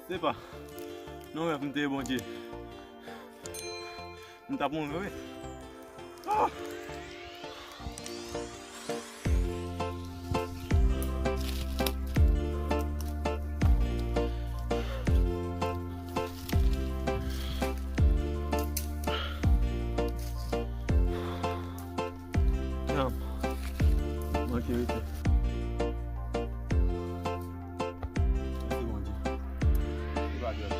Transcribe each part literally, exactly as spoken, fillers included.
Se pa nan rèv m te ye, Bondye. M t ap mouri, wi. Ah! Kyanm. Manke rete. Mèsi, Bondye. Se pa dwèt.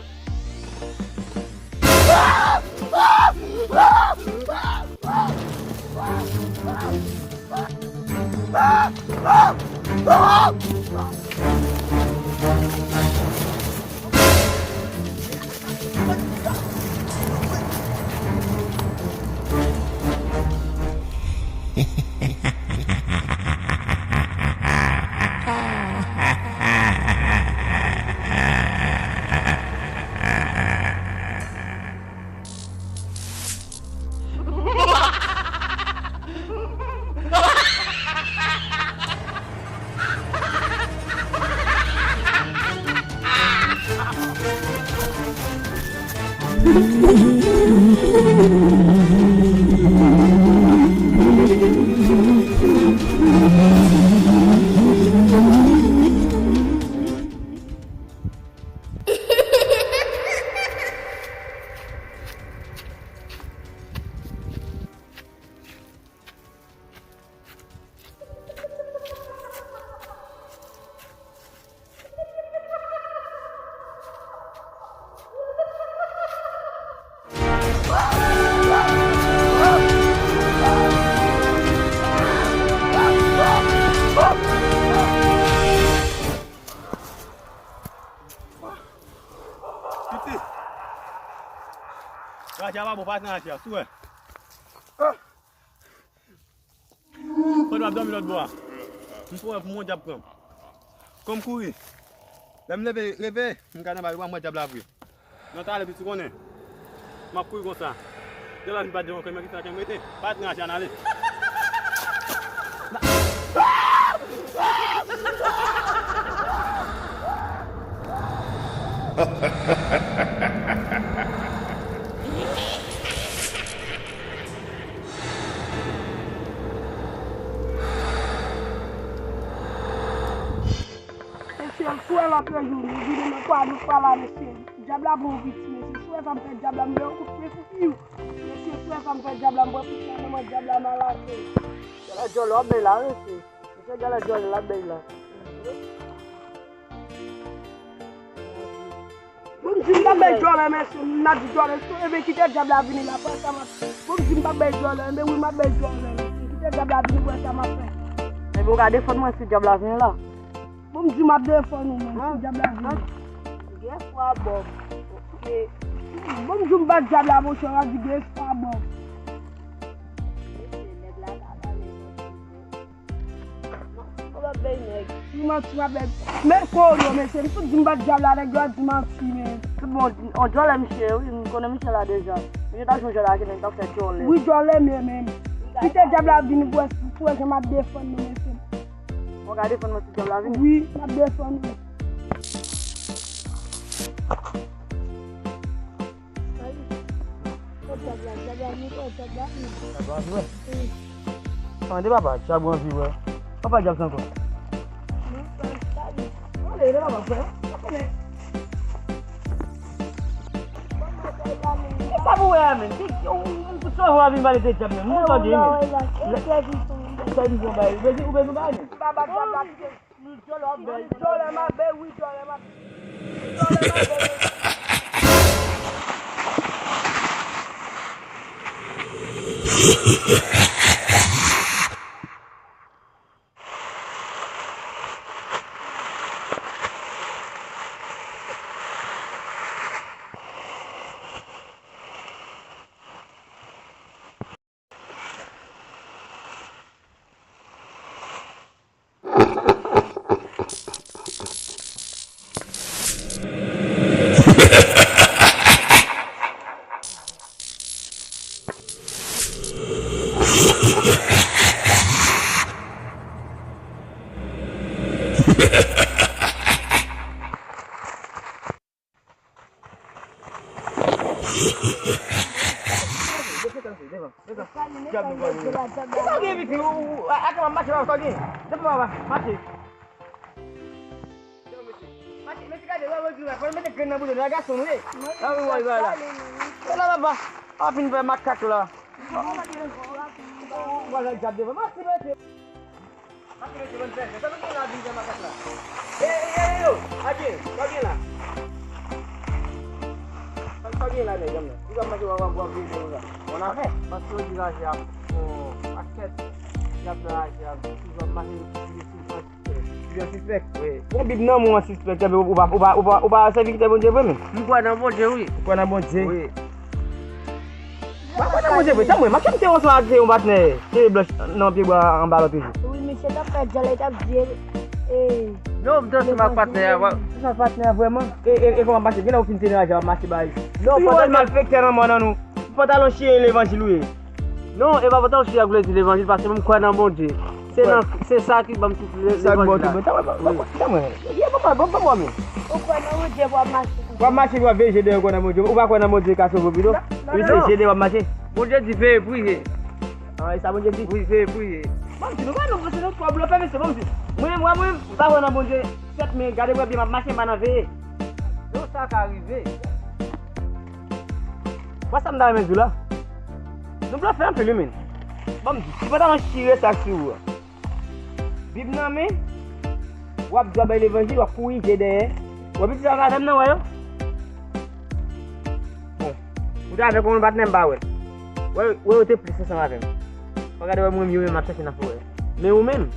Piti. Raja pa bon, pa nan raja, sou wè. Pandan w ap dòmi lòt bò a, m sou wè pou m wè dyab pran m. Kò m kouri. Lè m leve, reveye, m gade anba pye m wè dyab la vre. Nan talè, piti konnen. M ap kouri konsa. Dyab la vin bat devan kò m, men kisa k ap mete? Patnè, acha n ale. Mesye, sou wè lòt jou, nou vini nan Gwadloup pa la, mesye. Dyab la bon piti, mesye. Sou wè sa m fè dyab la, m fè yon kout pye sou fi w. Mesye, sou wè sa m fè dyab la, m pran kout pye nan men dyab la, m al atè. Gala djòlè w ap bay la, mesye. Mesye, gala djòlè l ap bay la. Bon, m di m p ap bay djòlè, mesye, m ap di djòlè, sou, ebyen kite dyab la vini la, pou wè sa m ap fè. Bon, m di m p ap bay djòlè, ebyen wi, m ap bay djòlè, mesye, kite dyab la vini, pou wè sa m ap fè. Ebyen, ou ka defann mwen si dyab la vini la? Bon, m di m ap defann ou, men, si dyab la vini. Gen fwa bò m. Ok. Bon, m di m bat dyab la, monchè, w ap di gen fwa bò m. Mesye, nèg la ka pale manti vre. Ou ap bay nèg. Di manti, w ap bay. Men kò w yo, mesye, m tout di m bat dyab la, nèg yo ap di manti, men. Tout bon, on djòlè misye, wi, m konnen misye la deja. Misye ta jwe djòlè ak nèg, t ap fè djòlè. Wi, djòlè, men, men. Kite dyab la vini, pou wè, pou wè jan m ap defann nou, mesye. Ou ka defann mwen si dyab la vini? Wi, m ap defann ou. Kot dyab la? Dyab la vini, kot dyab la vini? Dyab la vini. Wi. Tande papa, dyab anvi wè. Papa dyab sa ankò. Non, sa, sa li. Tande, papa, frè. Tande. Bon, mwen, sa li la, men. E pa pou wè a, men. Se, yon, yon kout sòvè w ap vin pale de dyab, men. Mwen tande, men. Lè, lè, lè, ou bezwen, ou bezwen bay, men. Papa dyab la, kite. Djòlè, djòlè, m ap bay, wi, djòlè, m ap bay. Djòlè, m ap bay. Sa w gen, pitit? Ou, ou, a, a, mache, mache, mache. Depi w ap mache. Mache, mesye, gade, wè, wè, wè, fò nou mete grenn nan bouda nou, gason nou ye. Wè, wè, wè, wè, la. Wè la, papa. A fin fè makak la. Ou pa gade dyab devan. Mache, mesye. Mache, mesye, bann pèsè. Sa nou gen la, vin fè makak la? E, e, e, yo, Adyen, sa w gen la? Sa, sa w gen la, nèg, janm nan? Ou ka mache, w ap, w ap, w ap veye konsa. Bon afè. Paske yo di raje ap, bon, pakèt, y ap nan raje ap, si w ap mache, yo di, Jan sispèk. Wi. Bon, Bib nan men w an sispèk, epi ou pa, ou pa, ou pa, ou pa sèvitè Bondye vre menm. M kwè nan Bondye, wi. Ou kwè nan Bondye? Wi. Mwen kwè nan Bondye vre. Tanmwen, m ap chante yon swa ak yon patnè cheve blanch nan pye bwa anba lòt jou. Wi, misye t ap fè djòlè, t ap di, e, non, m te ansanm ak patnè a, wè. Ansanm ak patnè a vrèman? E, e, e kòman mache? Genlè ou fin tene raje w ap mache bay. Non, pandan malfektè nan mòn an nou. Pantalon chiyen levanjil ou ye. Non, e pa pantalon chiyen k vle di levanjil, paske mwen m kwè nan Bondye. Se nan, se sa ki ban m tout le-, levanjil la. Wi. Ou kwè nan Bondye, w ap mache konsa. W ap mache, w ap veye je dèyè w kwè nan Bondye. Ou pa kwè nan Bondye ka sove w pito? Wi, se je dèyè w ap mache. Bondye di veye priye. Ah, e sa Bondye di? Wi, veye priye. Bon, m di nou pa nou, se nou twò blofè, mesye. Bon, m di, mwen, mwen, mwen, m pa kwè nan Bondye. Sèt men, gade mwen byen, m ap mache, m pa nan veye. Non, sa ka rive. Wè sa m ta renmen di w la? Nou blofè anpil wi menn. Ban m di, si pantalon chire sa k sou ou a. Bib nan men, w ap di w ap bay levanjil, w ap kouri je dèyè. Wè pitit sa avè m nan, wè yo? Bon, ou te avèk yon patnè m pa wè. Wè, wè yo te plis ansanm avè m. Fò gade wè mwen menm yo menm m ap chache nan forè. Men ou menm,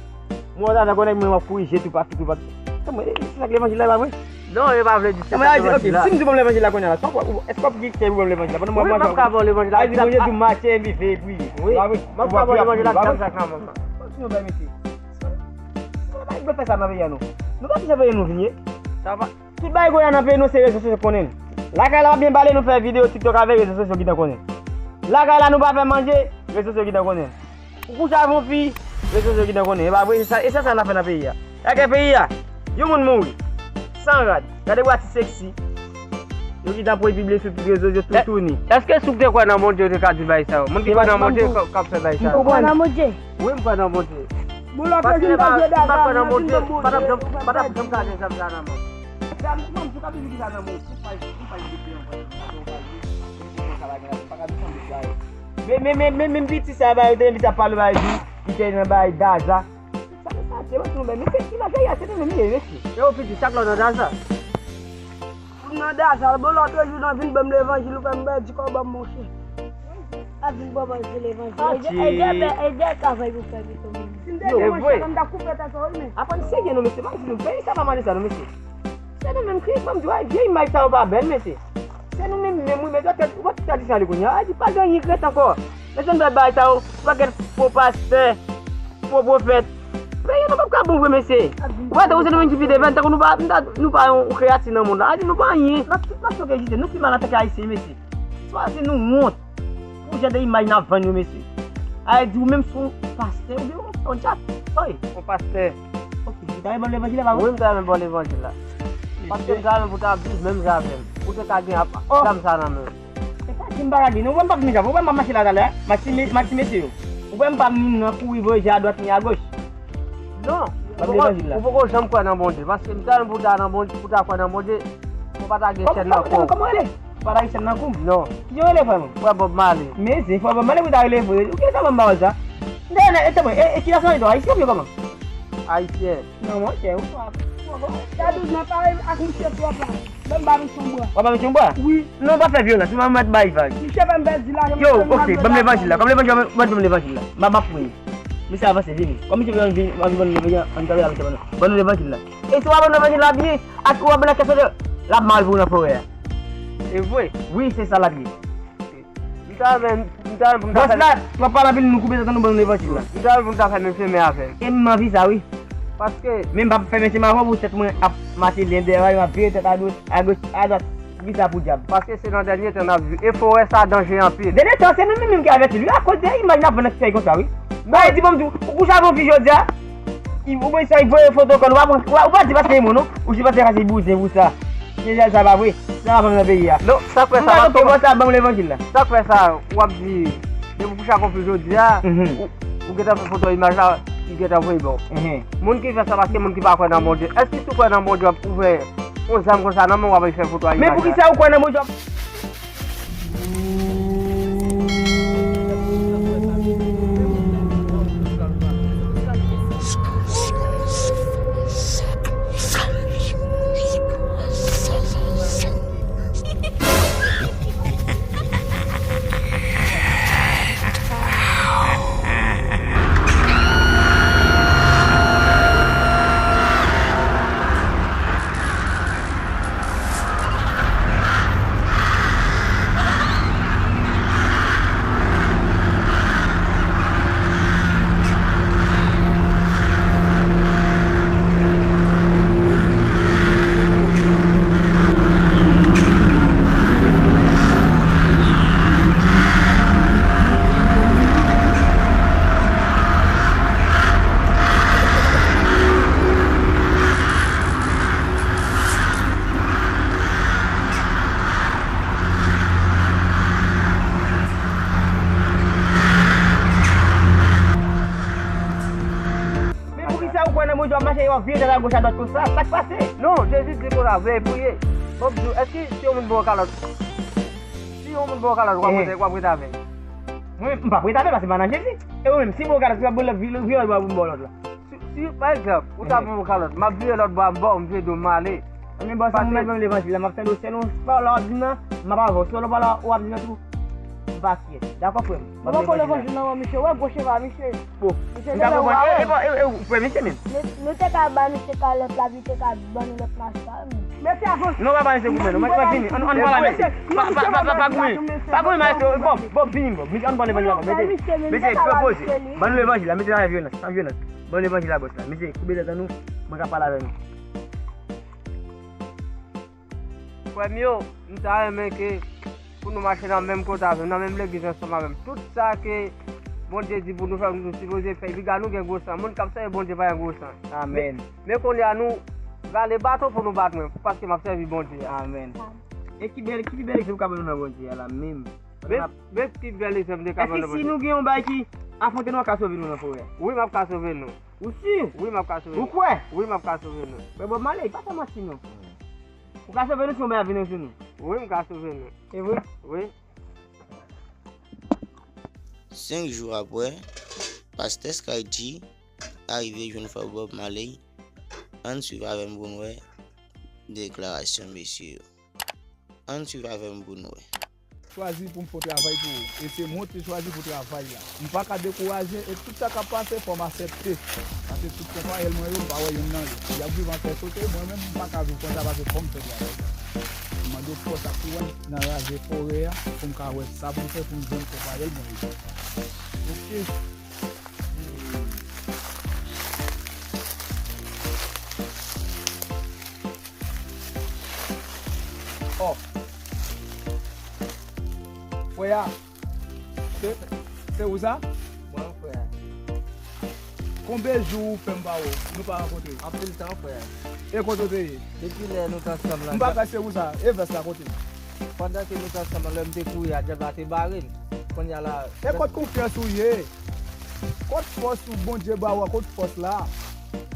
mwen w t avèk yon nèg mwen w ap kouri je toupatou, toupatou. Sa mwen, e, se sa k levanjil la, e pa vre? Non, e pa vle di se sa k levanjil la. Ok, si m di w ban m levanjil la kounye a la, sa w kwè, ou, èske w ap gen kè pou ban m levanjil la? Pandan mwen, wi, m ap ka ba w levanjil la. Di Bondye di w mache, epi veye priye. Wi, m ap ka ba w levanjil la, sa k nan men mwen. Bon, si nou bay mesye. Sa pa fè sa nan peyi a non. Nou pa ki jan peyi nou vin ye. Sa pa Tout bagay kounye a nan peyi nou se rezo sosyo k konnen l. Lakay la w ap byen pale, nou fè videyo TikTok avè rezo sosyo gentan konnen. Lakay la nou pa fè manje, rezo sosyo gentan konnen. Ou kouche avè yon fi, rezo sosyo gentan konnen. E pa vre, e sa, e sa sa n ap fè nan peyi a. Gade peyi a, yon moun mouri, san rad. Gade bwa ti seksi. Yo gentan poze pibliye sou tout rezo sosyo toutouni. Èske si w te kwè nan Bondye, w te ka di bagay sa yo? Moun ki kwè nan Bondye k ap fè bagay sa yo. Ou kwè nan Bondye? Wi, m kwè nan Bondye. Paske m pa, m pa kwè nan Bondye, m pa t ap janm, m pa t ap janm ka gen zam sa nan men m. Zam, non, m sou ka toujou gen sa nan men w. Ou pa, ou pa gen de pye ankò, ou pa gen, ou pa ka desann de sa yo. Men, men, men, men, men piti sa, ba yo te envite ap pale, ba yo di, li te nan bay Gaza. Sa, sa, se mwen ki nou bay, men se imaj a, se nou menm li ye, mesye. Yo, piti, chak lè w nan Gaza. Ou nan Gaza, bon, lòt jou nan vin ban m levanjil, ou fè m pèdi kòb an m, monchè. A vin ban m levanjil. E de, e de, e de travay pou fè pito moun. Si m te gen manchèt, m ta koupe tèt ou, wi, men. Aprann serye non, mesye, m ap di nou, peyi sa pa mande sa non, mesye. Se nou menm ki, ban m di w, vye imaj sa yo pa bèl, mesye. Se nou menm menm, wi, men tèt, ou pa tout tradisyon ale kounye a. A di, pa gen anyen k ret ankò. Mesye, nou bay bagay sa yo, ou pa gen fo pastè, fo pwofèt. Peyi nou p ap ka bon vre, mesye. Ou pa tankou se nou menm ki pi devan, tankou nou pa, nou pa, nou pa yon kreyati nan mond la. A di nou pa anyen. N ap tout mache egziste, nou pi mal antanke Ayisyen, mesye. Swazi nou wont. Pou jan de imaj n ap vann yo, mesye. A di ou menm se yon pastè oubyen yon, yon djab. Oy. Yon pastè. Ok, ou ta renmen ban levanjil la, pa vre? Wi, m ta renmen ban levanjil la. Paske m ta renmen pou w ta viv menm jan avè m. Pou w te ka gen ap, zam sa nan men w. E pa di m pa ka gen, non, ou wè m p ap vin jan, ou wè m ap mache la talè, m ap ti me-, m ap ti mesye yo. Ou wè m p ap vin nan kouri voye je adwat ni agoch. Non, ou poko, ou poko janm kwè nan Bondye, paske m ta renmen pou w ta nan Bondye, pou w ta kwè nan Bondye, ou pa ta gen chèn nan kou w. Kòman w rele? Ou pa ta gen chèn nan kou m? Non. Kijan w rele, frè mwen? Frè Bob Marley. Men se frè Bob Marley pou w ta rele vre. Ou gen sa ban m ba w sa? Nènè, e, e, e, e ki nasyonalite w? Ayisyen oubyen kòman? Ayisyen. Non, monchè, ou twò, twò bon. Sa douz nan pare ak misye twòp la. Ban m ba misye yon bwa. W ap ba misye yon bwa? Wi. Non, pa fè vyolans, ou pa mèt bay vag. Misye fè m pèdi lajan. Yo, ok, ban m levanjil la. Kòm levanjil, ban m levanjil la. M ap, m ap priye. Misye avanse, vini. Kòm misye vini, vini, ann, ann, ann, ann, ann, ban nou levanjil la. E si w ap ban nou levanjil la byen, ak ou ap nan kèsyon de, l ap mal pou w nan forè a. E vre? Wi, se sa l ap ye. M ta renmen, m ta renmen pou m ta fè. Bòs la, w ap pale anpil, nou koupe tèt nou, ban nou levanjil la. M ta renmen pou m ta fèmen chemen avè l. E m anvi sa, wi. Paske. Men m p ap fèmen chemen avè w pou tèt mwen ap mache lyen dèyè w, m ap vire tèt agoch, agoch, adwat. Ki sa pou dyab? Paske se nan dènye tan n ap viv. E forè sa danje anpil. Dènye tan, se nou menm menm ki avèti l, wi, akoz de imaj n ap vann nan fèy konsa, wi. Bay di, ban m di w, ou kouche avè yon fi jodi a, ou wè sa, li voye foto kò l, ou pa pran, ou pa, ou pa di paske e mwen, non. Ou di paske sa se bouzen pou sa. Se jèl sa pa vre. Sa pa vann nan peyi a. Non, sa k fè sa, m pa tande bòs la ban m levanjil la. Sa k fè sa, w ap di, Depi w kouche ak yon fi jodi a, ou, ou gentan fè foto imaj la, li gentan voye ba w. Moun ki fè sa paske moun ki pa kwè nan Bondye. Èske si w kwè nan Bondye, w ap ouvè yon zam konsa nan men w, w ap al fè foto a imaj la? Men poukisa ou kwè nan Bondye? Men poukisa ou kwè nan Bondye w ap mache, w ap vire tèt agoch adwat konsa? Sa k pase? Non, Jezi di konsa, veye priye. Bon, m di w, èske si yon moun ba w kalòt, si yon moun ba w kalòt, w ap rete, w ap rete avè l? Mwen, m p ap rete avè l paske m pa nan Jezi. E ou menm, si m ba w kalòt, si w ap vire lòt, vire, vire lòt bò a, ou ba w lòt la. Si, si, pa egzanp, ou ta ban m yon kalòt, m ap vire lòt bò a, m ba w, m vire do m ale. Men bòs, mwen mèt ban m levanjil la, m ap tande w, sèl yon pawòl w ap di m nan, m ap avè w. Si w pa la, w ap di m nan tou, m pa kyèt. Dakò, frè m? Mwen poko levanjil nan men misye, wè gwo cheva misye. Bon, misye m ta genlè konprann. E, e, e, e, ou frè misye menm? Nou, nou te ka ba misye kalòt la, pi te ka ban nou lòt machin. Mesye, avanse. Non, pa ba misye goumen, non, mwen, mwen fini. Ann, ann, pa ba misye. Pa, pa, pa, pa, pa goumen. Pa goumen, maestro. Bon, bon, vini, bon. Misye, ann ban levanjil la, bon. Mesye, mesye, poze. Ban nou levanjil la, mesye, pa vyolans, pa vyolans. Ban levanjil la, bòs la. Mesye, koube tèt an nou, mwen ka pale avè nou. Frè m yo, m ta renmen ke pou nou mache nan menm kote avè m, nan menm legliz ansanm avè m. Tout sa ke Bondye di pou nou fè, nou sipoze fè. Piga nou gen gwo san. Moun k ap sèvi Bondye pa gen gwo san. Amèn. Men, men kounye a nou rale baton pou nou bat mwen, paske m ap sèvi Bondye. Amèn. E ki bèl, ki pi bèl egzanp ou ka ban nou nan Bondye a la menm? Men, men ki bèl egzanp m te ka ban nou? Èske si nou gen yon bagay ki afwonte nou, w ka sove nou nan forè a? Wi, m ap ka sove nou. Ou si? Wi, m ap ka sove nou. Ou kwè? Wi, m ap ka sove nou. Men Bob Marley, pa fè manti non. Ou ka sove nou si yon bagay vini sou nou? Wi, m ka sove nou. E vre? Wi. Senk jou apre, pastè Sky G arive jwenn frè Bob Marley. Ann swiv avè m pou n wè deklarasyon mesye yo. Ann swiv avè m pou n wè. Chwazi pou m fè yon travay pou ou. E se mwen w te chwazi pou travay la. M pa ka dekouraje e tout sa k ap pase fò m aksepte. Paske tout konpayèl mwen yo, m pa wè youn nan yo. Y ap viv an kè sote, mwen menm m pa ka viv konsa paske fò m fè travay la. M mande w fòs ak kouraj nan raze forè a pou m ka wè sa pou m fè pou m jwenn konpayèl mwen yo. Oke. Oh. Frè a, se, se ou sa? Mwen, frè. Konbyen jou ou fè m pa wè w, nou pa rankontre? Anpil tan, frè. E kote w te ye? Depi lè nou t ansanm lan. M pa kwè se ou sa, e vès la kote? Pandan ke nou t ansanm lan, lè m te kouri a, dyab la te bare n. Kounye a la. E kot konfyans ou ye? Kot fòs ou Bondye ba w a? Kot fòs la?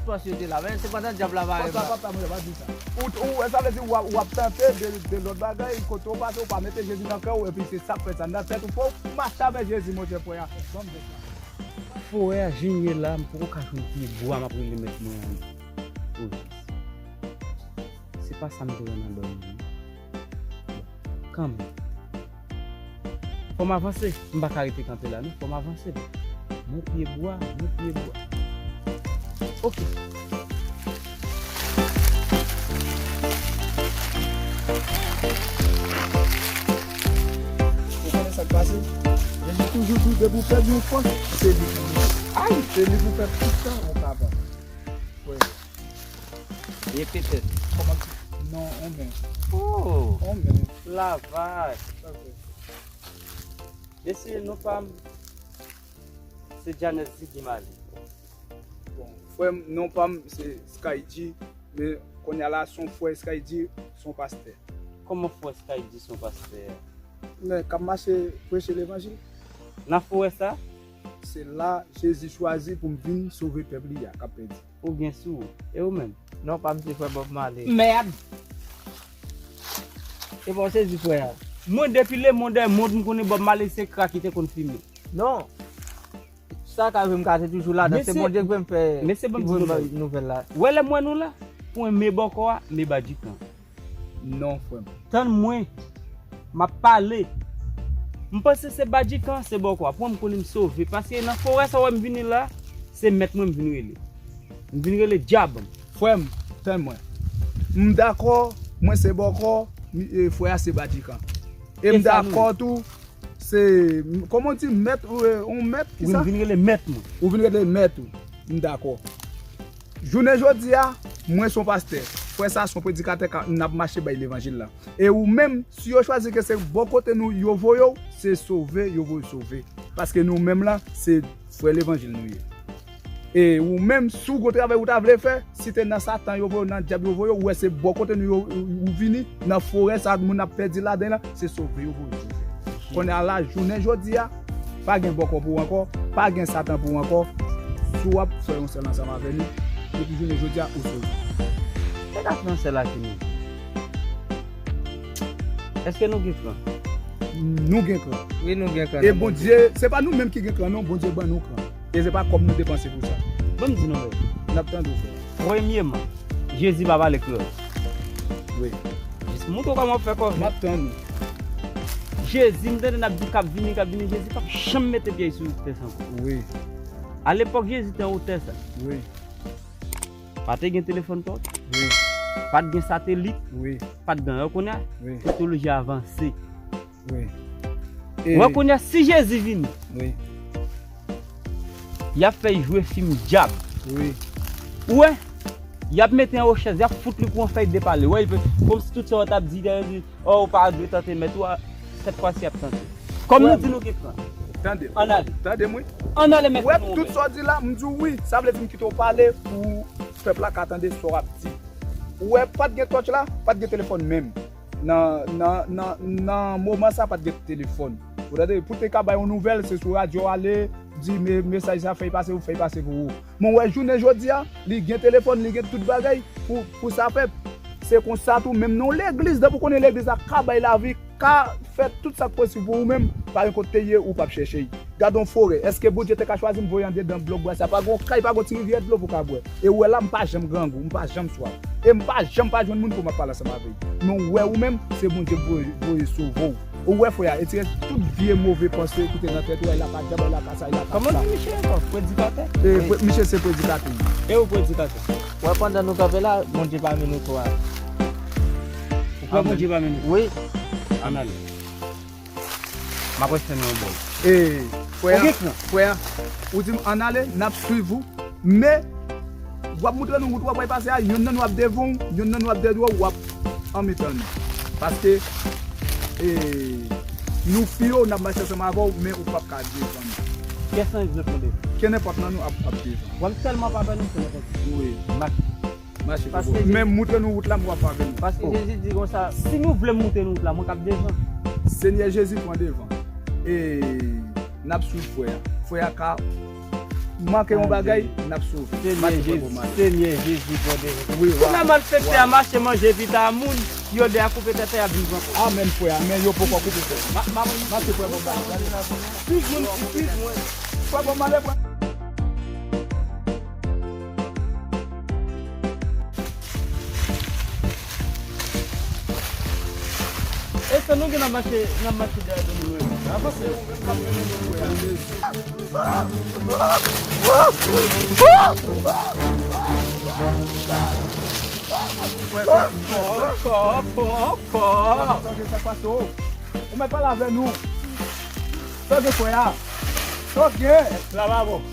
Fòs yo te la, men sepandan dyab la bare m. Fòs la pa ta mwen pa di sa. Ou, ou, sa vle di w ap, w ap tante de, de lòt bagay, kote w pase, ou pa mete Jezi nan kè w, epi se sa k fè sa nan tèt ou, fò w mache avèk Jezi, monchè frè a. Ban m vès la. Forè a jan l ye la, m poko ka jwenn pye bwa, m ap rele mèt mwen an. O Jezi. Se pa sa m te wè nan dòmi m. Kanmenm. Fò m avanse. M pa ka rete kanpe la, non. Fò m avanse. Bon pye bwa, bon pye bwa. Oke. Ou konnen sa k pase? Jezi toujou di w depi w pèdi yon fòs, se li pou fè. Ay! Se li pou fè tout sa ou kapab. Wi. Repete. Kòman ti non, on men. Oh! On men. Lavaj. Ok. Mesye, non pa m, se Janès Ziggy Marley. Bon, frè m, non pa m, se Sky G, men kounye a la, se yon frè Sky G, se yon pastè. Kòman frè Sky G se yon pastè? Men, k ap mache preche levanjil. Nan forè sa? Se la Jezi chwazi pou m vin sove pèp li a k ap pèdi. Ou gen sou ou. E ou menm? Non, pa m se frè Bob Marley. Mèd! E pa w sezi frè a? Mwen, depi le monde est monde, m konnen Bob Marley se krak li te konn fimen. Non. Sa ka vre, m ka te toujou ladan. Se Bondye ki vle m fè, ki vle m bay nouvèl la. Wè lè m wè nou la, pou enmen bòkò a, men Badjikan. Non, frè m. Tann mwen. M ap pale. M panse se Badjikan, se bòkò a. Pou mwen, m konnen m sove. Paske nan forè sa w wè m vini la, se mèt mwen m vin rele. M vin rele dyab. Frè m, tann mwen. M dakò, mwen se bòkò, mi- e, frè a se Badjikan. E m dakò tou, se, kòman w di, mèt, ou, e, on mèt, ki sa? Wi, m vin rele mèt mwen. Ou vin rele mèt ou. M dakò. Jounen jodi a, mwen se yon pastè. Frè sa se yon predikatè ka, n ap mache bay levanjil la. E ou menm, si yo chwazi ke se bò kote nou yo voye w, se sove yo voye w sove. Paske nou menm la, se frè levanjil nou ye. E ou menm, si w gon travay ou ta vle fè, si te nan Satan yo voye w, nan dyab yo voye w, ou wè se bò kote nou yo, ou, ou vini, nan forè sa, moun ap pèdi ladan l la, se sove yo voye w sove. Kounye a la, jounen jodi a, pa gen bòkò pou ou ankò, pa gen Satan pou ou ankò. Si w ap fè yon sèl ansanm avè nou, depi jounen jodi a, ou sove. Sa ka fè yon sèl avè nou? Èske nou gen kran? Nou gen kran. Wi, nou gen kran. E Bondye, se pa nou menm ki gen kran, non, Bondye ban nou kran. E se pa kòb nou depanse pou sa. Ban m di nou bagay. N ap tande w, frè. Premyeman, Jezi pa pale kreyòl. Wi. Jis montre w kòman w ap fè kòve. M ap tann ou. Jezi, m tande n ap di k ap vini, k ap vini, Jezi p ap janm mete pye l sou tè sa ankò. Wi. Alepòk Jezi te anwo tè sa. Wi. Pa te gen telefòn pòtay. Wi. Pa t gen satelit. Wi. Pa t gen anyen. Kounye a, wi, teknoloji avanse. Wi. Wè, kounye a, si Jezi vini, wi, y ap fè l jwe fim dyab. Wi. Ou wè, y ap mete anwo chèz, y ap fout li pou yon fèy de pale. Wè, kòmsi tout sa w t ap di, oh, ou pa dwe tante mèt ou a, sèt fwa si y ap tante. Kòm nou di nou gen kran. Tande. Ann ale. Tande m wi. Ann ale, mèt nou. Wè, tout sa w di la, m di w wi. Sa vle di m kite w pale pou pèp la ka tande sa w ap di. Ou wè, pa t gen tòch la, pa t gen telefòn menm. Nan, nan, nan, nan moman sa, pa t gen telefòn. Ou tande, pou te ka bay yon nouvèl, se sou radyo ale, di me-, mesaj sa fèy pase, ou fèy pase pou ou. Men w wè jounen jodi a, li gen telefòn, li gen tout bagay pou, pou sa fèt. Se konsa tou, menm nan yon legliz, depi w konnen legliz la ka bay lavi, ka fè tout sa k posib pou ou menm, pa gen kote te ye, ou p ap chèche l. Gade yon forè, èske Bondye te ka chwazi m voye andedan blòk bwa sa? Pa gen yon kay, pa gen yon ti rivyè dlo pou w ka bwè. E ou wè la, m pa janm grangou, m pa janm swaf. E m pa janm pa jwenn moun pou m ap pale ansanm avè l. Men w wè ou menm, se Bondye k voye, voye sove w. Ou wè frè a, etire tout vye move panse ki te nan tèt ou, ay la ka dyab, ay la ka sa, ay la ka sa. Kòman di misye ankò? Predikatè? E, wi, pre-, misye se predikatè. E ou predikatè? Wè, pandan nou kanpe la, Bondye pami nou twa. Ou kwè Bondye pami nou? Wi. Ann ale. M ap rete nan yon bò. E, frè a, frè a, ou di m ann ale, n ap swiv ou. Men, w ap montre nou wout w ap pase a, yonn nan nou ap devan w, yonn nan nou ap dèyè w, w ap anmitan nou. Paske, e, nou fiye w, n ap mache ansanm avè w, men ou p ap ka devan nou. Kèlsanzòt nou devan. Kenenpòt nan nou ap, ap devan. W ap sèlman pa fè nou kenenpòt. Wi. Mache. Mache, paske men montre nou wout la, m w ap avè nou. Paske Jezi di konsa, si nou vle montre nou wout la, mwen k ap devan. Senyè Jezi pran devan. E n ap swiv frè a. Frè a ka manke yon bagay, n ap sove. Mache, frè Boman. Senyè Jezi pran devan. Wi, wi. Kounye a malfektè a mache manje pita moun, yo de a koupe tèt, y ap viv ankò. Amèn, frè a. Men yo poko koupe tèt. Ma, ma, mache, frè Boman. Swiv mwen, swiv mwen. Frè Boman, frè. E sa nou gen nan mache, nan mache dèyè de nou menm. Avanse, ou menm k ap mennen nou. Ankò, ankò, ankò. Ou mèt pale avè nou. Sa w gen, frè a? Sa w gen? La pa bon.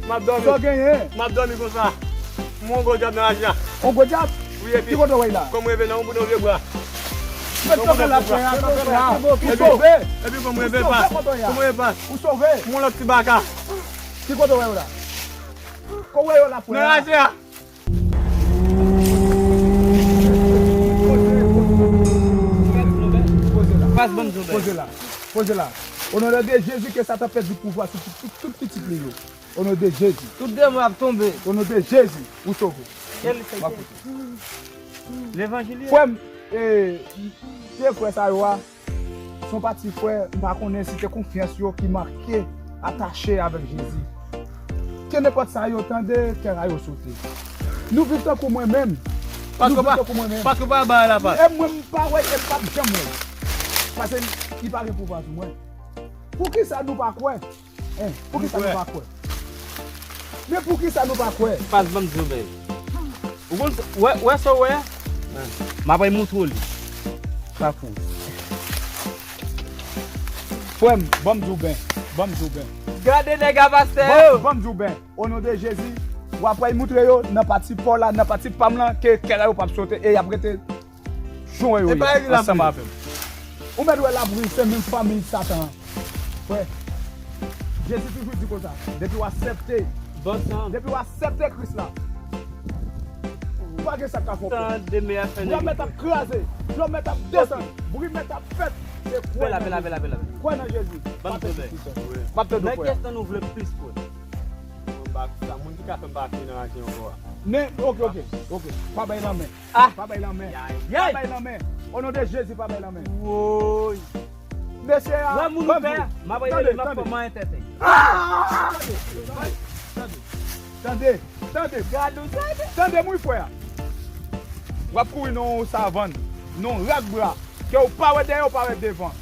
M ap dòmi. Sa w genyen? M ap dòmi konsa. M wè yon gwo dyab nan raje a. Yon gwo dyab? Wi, epi. Ki kote w wè l la? Kòm reve nan yon bout yon vye bwa. Mèt kanpe la, frè a, kanpe la. Ou sove. Epi kòm reve pa. Ou sove, kote w ye a? Kòm reve pa. Ou sove. M wè yon lòt ti baka. Ki kote w wè yo la? Kote w wè yo la, frè a? Nan raje a. Poze, poze. Poze la. Poze la. Poze la. O non de Jezi, ke Satan pèdi pouvwa sou tout, tout, tout pitit li yo. O non de Jezi. Tout demon ap tonbe. O non de Jezi, ou sove. Kèl se? Levanjil ye. Frè m, e, de frè sa yo a, se yon pati frè, m pa konnen si te konfyans yo ki manke atache avèk Jezi. Ke nenpòt sa yo tande, kè a yo sote. Nou viv tankou mwen menm. Nou viv tankou mwen menm. Paske pa bay la pas. E mwen, m pa wè, e m p ap janm wè. Paske li pa gen pouvwa sou mwen. Poukisa nou pa kwè? Hein, poukisa nou pa kwè? Men poukisa nou pa kwè? Pas ban m di w, bèy. Ou konn sa, wè, wè sa w wè a? M ap al moutre w li. Sa kou. Frè m, ban m di w ben. Ban m di w ben. Gade nèg a pastè yo. Ban m di w ben. O non de Jezi, w ap al moutre yo nan pati pa w la, nan pati pa m lan, ke kè a yo p ap sote e y ap rete jan yo ye ansanm avè m. Ou mèt wè labri se menm fanmi Satan an. Frè, Jezi toujou di konsa, depi w aksepte, depi w aksepte Kris la, pa gen sa k ka fè w pè. Bwa mèt ap kraze, dlo mèt ap desann, bri mèt ap fèt. Se kwè nan Jezi. Kwè nan Jezi. M ap tande w, frè. Nan kiyès nan nou vle plis kwè? Mwen pa sa, moun ki ka fè m pa kriye nan maten ankò a. Men, oke, oke, oke. Pa bay lanmen. Ah! Pa bay lanmen. Yay. Pa bay lanmen. O non de Jezi, pa bay lanmen. Woy. Mesye a, wè moun ou pè a, m ap rele l, m ap fè w manyen tèt li. Tande, tande, tande. Gade w, tande. Tande m wi, frè a. W ap kouri nan yon savann, nan yon rak bwa, ke w pa wè dèyè, w pa wè devan.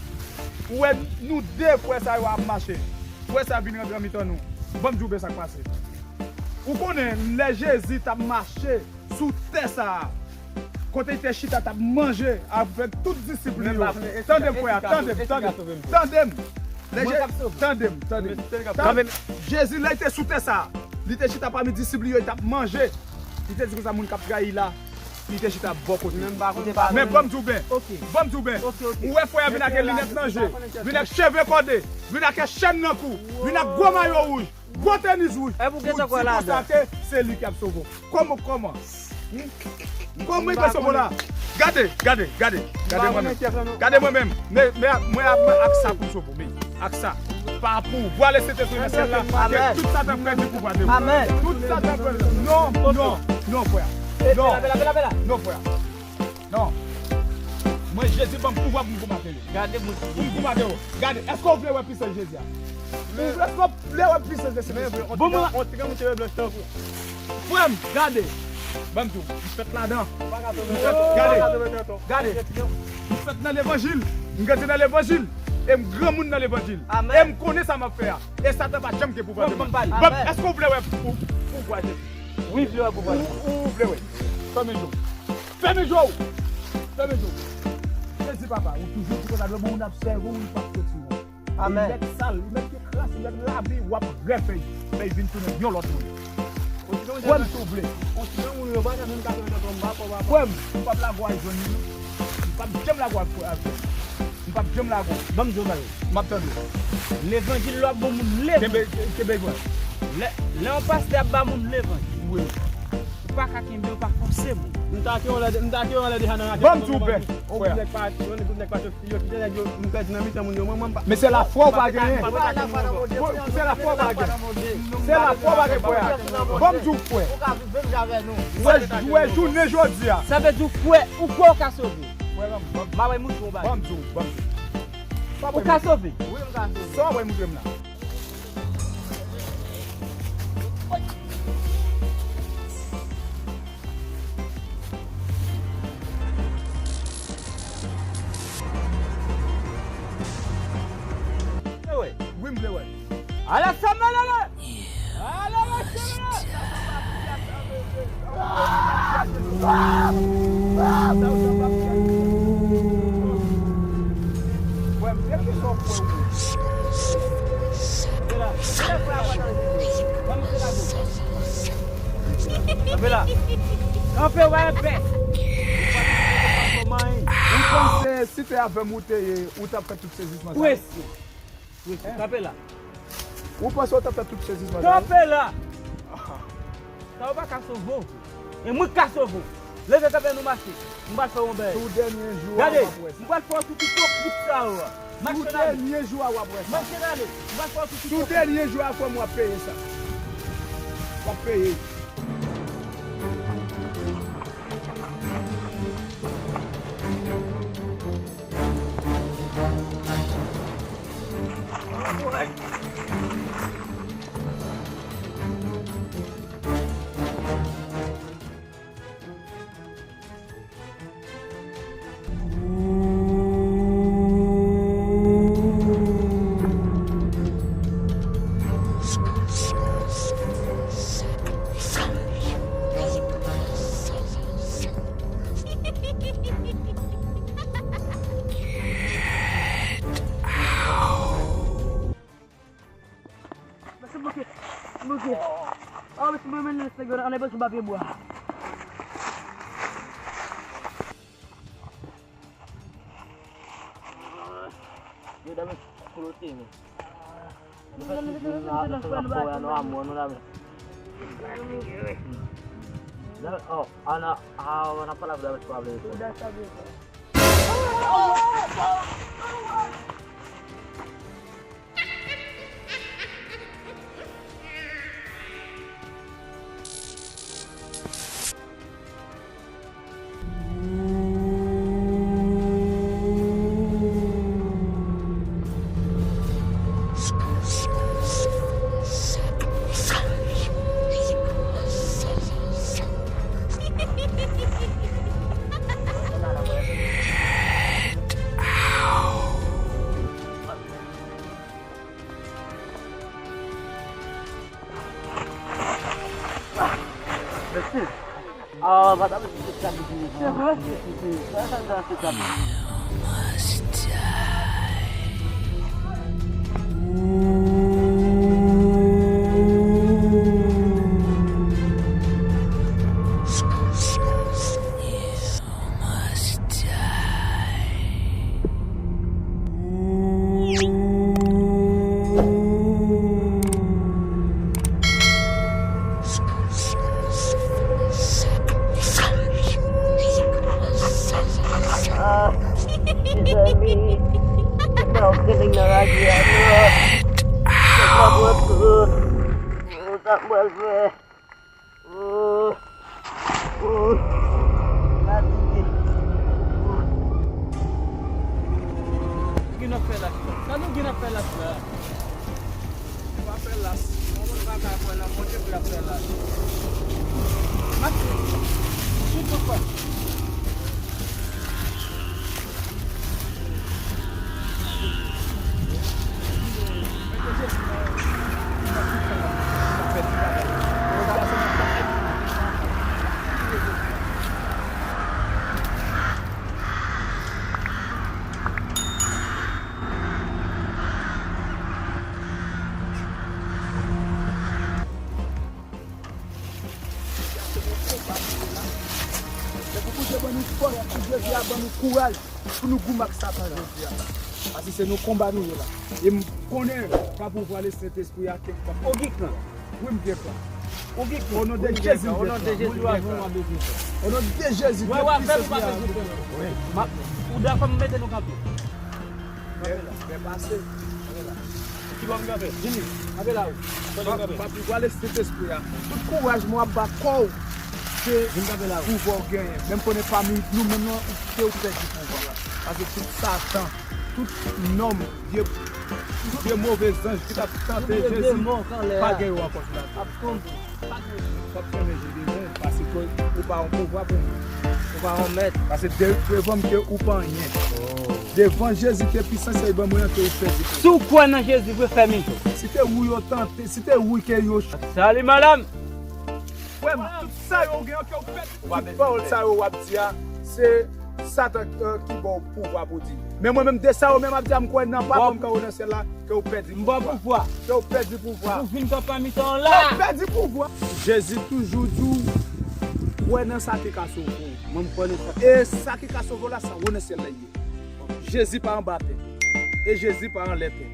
Ou wè nou de frè sa yo ap mache. Frè sa vin rantre nan mitan nou. Ban m di w byen sa k pase. Ou konnen, lè Jezi t ap mache sou tè sa a, kote l te chita t ap manje avèk tout disip li yo. Tande m, frè a, tande m, tande m, tande m. Lè Je-, tande m, tande m. Jezi, lè l te sou tè sa a, li te chita pami disip li yo, li t ap manje. Li te di konsa, moun k ap trayi la, li te chita bò kote. Men ban m di w byen. Ban m di w byen. Ou wè frè a vin ak linèt nan je, vin ak cheve kòde, vin ak chèn nan kou, vin ak gwo mayo wouj. Gwo tenis wouj. Epi w gentan kwè ladan. Ou di konsa ke se li k ap sove w. Kòman, kòman? Hmm? Kòman li pral sove w la? Gade, gade, gade. Gade mwen menm. Gade mwen menm. Men, men, mwen, mwen ak sa pou m sove w, men ak sa. Pa pou vwale Sentespri nan syèl la, ke tout Satan pèdi pouvwa de ou. Tout Satan pèdi. Non, non, non, frè. Non. Non, frè. Non. Mwen, Jezi ban m pouvwa pou m konbate yo. Gade moun ki pou m konbate yo. Gade, èske w vle wè pisans Jezi a? Ou vle, èske w vle wè pisans Jezi? Bon, mwen, on ti granmoun cheve blanch tankou. Frè m, gade. Ban m di w, m fèt ladan. M fèt, gade, gade. M fèt nan levanjil. M grandi nan levanjil. E m granmoun nan levanjil. E m konnen sa m ap fè a. E Satan pa janm gen pouvwa de mwen. Bon, èske w vle wè pou, pou, pouvwa Jezi? Wi, m vle wè pouvwa Jezi. Ou, ou vle wè? Fèmen je w. Fèmen je w! Fèmen je w! Jezi papa, ou toujou di konsa, lè moun ap sèvi w, li p ap soti w. Amèn. Li mèt sal, li mèt gen kras, li mèt lavi, w ap refè l, fè l vin tounen yon lòt moun. Kwè m si w vle. Frè m, m p ap lage w al jwenn li non. M p ap janm lage w al jwenn li. M p ap janm lage w. Ban m di w bagay. M ap tande w. Levanjil lè w ap ba moun levanjil. Kenbe, kenbe, kenbe. Lè, lè yon pastè ap ba moun levanjil. Wi. Ou pa ka kenbe, ou pa fòse moun. M ta kenbe w lè, m ta kenbe w lè deja nan raket. Ban m di w byen. Yon gwoup nèg pa, yon gwoup nèg pa soti, yo kite nèg yo, m pèdi nan mitan moun yo. Mwen, mwen, m pa. Men se lafwa w pa genyen. Se lafwa w pa genyen. Se lafwa w pa genyen, frè. Ban m di w, frè. Ou ka viv menm jan avè nou. Wè, wè, jounen jodi a. Sa vle di w kwè, ou kwè w ka sove. Frè m, ban m, m ap moutre w yon bagay. Ban m di w, ban m di w. Ou ka sove. Wi, m ka sove. Sa w ap moutre m la? Wi, m vle wè. Ala sa malala! Ala la chèlè! Kanpe la. Kanpe, wè, bèt. Ou panse si te avè m ou te ye, ou t ap fè tout sezisman sa yo? Prese. Prese. Kanpe la. Ou panse w t ap fè tout sezisman sa yo? Kanpe la. Sa yo pa ka sove w. E mwen k ka sove w. Leve kanpe, nou mache. M pral fè w yon bagay. Sou dènye jou a, w ap wè sa. Gade, m pral fè w tout ipokrit sa yo a. Tou dènye jou a w ap wè sa. Tou dènye jou a, frè m, w ap peye sa. W ap peye. Mesye bloke, bloke. Oh, mesye, mwen mennen nèg yo nan, nan sou papye bwa. Yo, dam, klote, men. Nou fè ti jou la, nou fè nan fòyè, nou amò, nou la, men. Dam, oh, an a, a, an a pale avè dam, pa vle. Mesye. Ah, madam, se tab li. Se vre? Se, se, se, se, se tab li. Ah, mezanmi, se pa yon grenn nèg nan raje a, non. Se pa bon, oh, sa m pral fè. Oh, oh, fatige. Ki n ap fè la? Sa nou gen ap fè la? Ou pa fè las. Yon moun pa ka kwè nan Bondye pou l ap fè las. Mache. Sou tout fwa. Se pou Bondye ban nou fòs, pou Jezi a ban nou kouraj, pou nou goumen ak Satan jodi a. Paske se nan konba nou ye la. E m konnen pa pouvwa Lesentespri a ke m ap. Ou gen kran? Wi, m gen kran. Ou gen kran? O non de Jezi, m gen kran. O non de Jezi, m gen kran. O non de Jezi, Lesentespri a. Ou dakò m mete nou kanpe? Fè, fè pase. Ki bò m kanpe? Vini. Kanpe la ou. Kote m kanpe? Pa pouvwa Lesentespri a. Tout kouraj mwen ap ba kò w. Se pouvwa w genyen. Menm konnen pami nou menm nan, ou kite ou pèdi pouvwa. Paske tout Satan, tout nonm, vye, vye move zanj ki t ap tante Jezi, pa gen yo ankò sou latè. Ap tonbe. W ap fèmen je devan w, paske ou pa yon pouvwa pou mwen. Ou pa yon mèt. Paske de-, devan m ke ou pa anyen. Devan Jezi ke pisans li ban mwen an ke ou pèdi pou mwen. Si w kwè nan Jezi vre, fèmen je w. Si te ou yo tante, si te ou ke yo ch- Salut madame. Frè m, tout sa yo gen an ke ou pèdi. Tout pawòl sa yo w ap di a, se Satan, euh, ki ba w pouvwa pou di. Men mwen menm, de sa yo menm ap di a, m kwè nan papa m k anwo nan syèl la, ke w pèdi pouvwa. M ba w pouvwa. Ke w pèdi pouvwa. Ou vin kanpe nan mitan w la. Ke w pèdi pouvwa. Jezi toujou di w, kwè nan sa ki ka sove w. Mwen, m kwè nan sa. E sa ki ka sove w la, se anwo nan syèl la ye. Jezi pa anba tè. E Jezi pa anlè tè.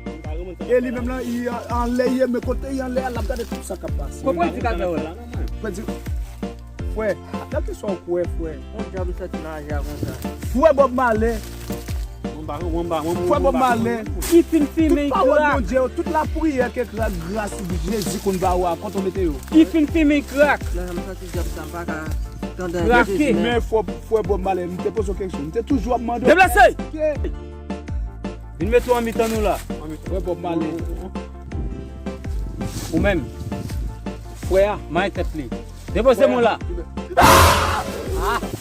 E li menm lan, li an-, anlè ye, men kote li anlè a, l ap gade tout sa k ap pase. Kòman predikatè w la? Frè, kèlkeswa ou kwè, frè. Yon djab m santi nan aje a konsa. Frè Bob Marley. Bon, Frè Bob Marley, ki fin fimen krak. Tout pawòl Bondye yo, tout lapriyè ke krak gras Jezi konn ba ou a, kote w mete yo? Ki fin fimen krak. Nan m santi dyab sa m pa ka tande. Krake. Men frè, frè Bob Marley, m te poze w keksyon. M te toujou ap mande w. Deplase! Vin mete w an mitan nou la. Frè Bob Marley. Ou menm. Frè a, may tèt li. Depoze mwen la. Ah!